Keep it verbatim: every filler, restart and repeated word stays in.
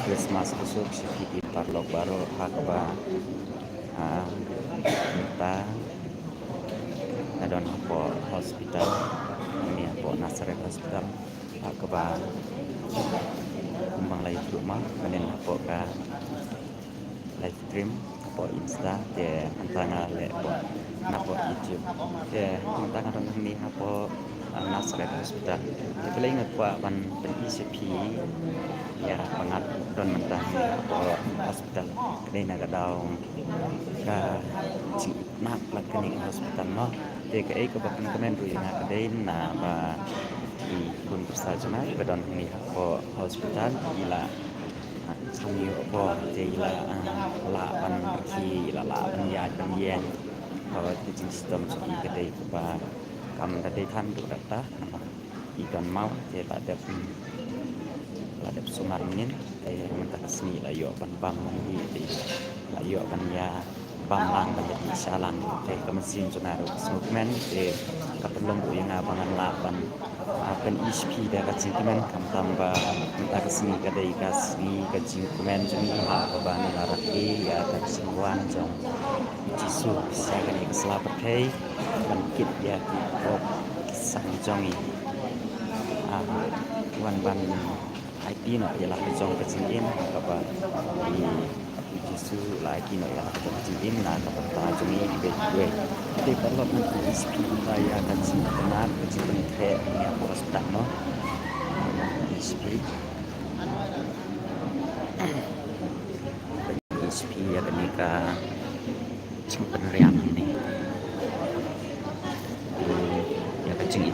Christmas khublei shibun ïa phi paralok baroh ha kaba, ah, mynta nga don hapoh hospital, ne hapoh Nazareth Hospital, ha kaba kumba la ïathuh ma mynnin hapoh ka live stream hapoh Insta, te mynta nga leh hapoh, napoh YouTube. Te mynta nga don hangne hapoh, ah, Nazareth Hospital. Te balei nga kwah ban pyni sha phi ïa ba nga don mynta hangne hapoh hospital. Ka dei na ka daw ka jingmap la ka ne hospital mo. Te kaei kaba kmen ruh ïa nga ka dei na ba i khun kyrsa jong nga iba don hangne hapoh hospital i la, ah, cham ïoh bor te i la, ah, lah ban rkhie, i la lah ban ïaid ban ïeng. Haba ka jingshitom jong i ka dei kaba kam da dei than ruh da kata. I don maw te la dep, hmm, la dep sumar mynnin te mynta ka sngi la ïoh ban bam lang hi te la ïoh ban ïa bam lang ban ïa dih sha lang te ka mynsiem jong nga ruh ka sngewkmen te ka pynlong ruh ïa nga ba ngan lah ban, ah, pyni sha phi da ka jingkmen khamtam ba mynta ka sngi ka dei ka sngi ka jingkmen jong ngi ha kaba ngi la rakhe ïa ka jingwan jong u Jisu sha kane ka sla pyrthei ban kit ïa ki pop ki sang jong ngi. Ah, wan ban aiti noh ïa la ka jong ka jingim ha kaba i Jisu la aiti noh ïa la ka jong ka jingim na ka bynta jong ngi kiwei kiwei. Te paralok ngan pyni sha phi mynta ïa ka jingkmen ka jingpynkhreh ïa ka hospital mo. Ngan pyni sha phi.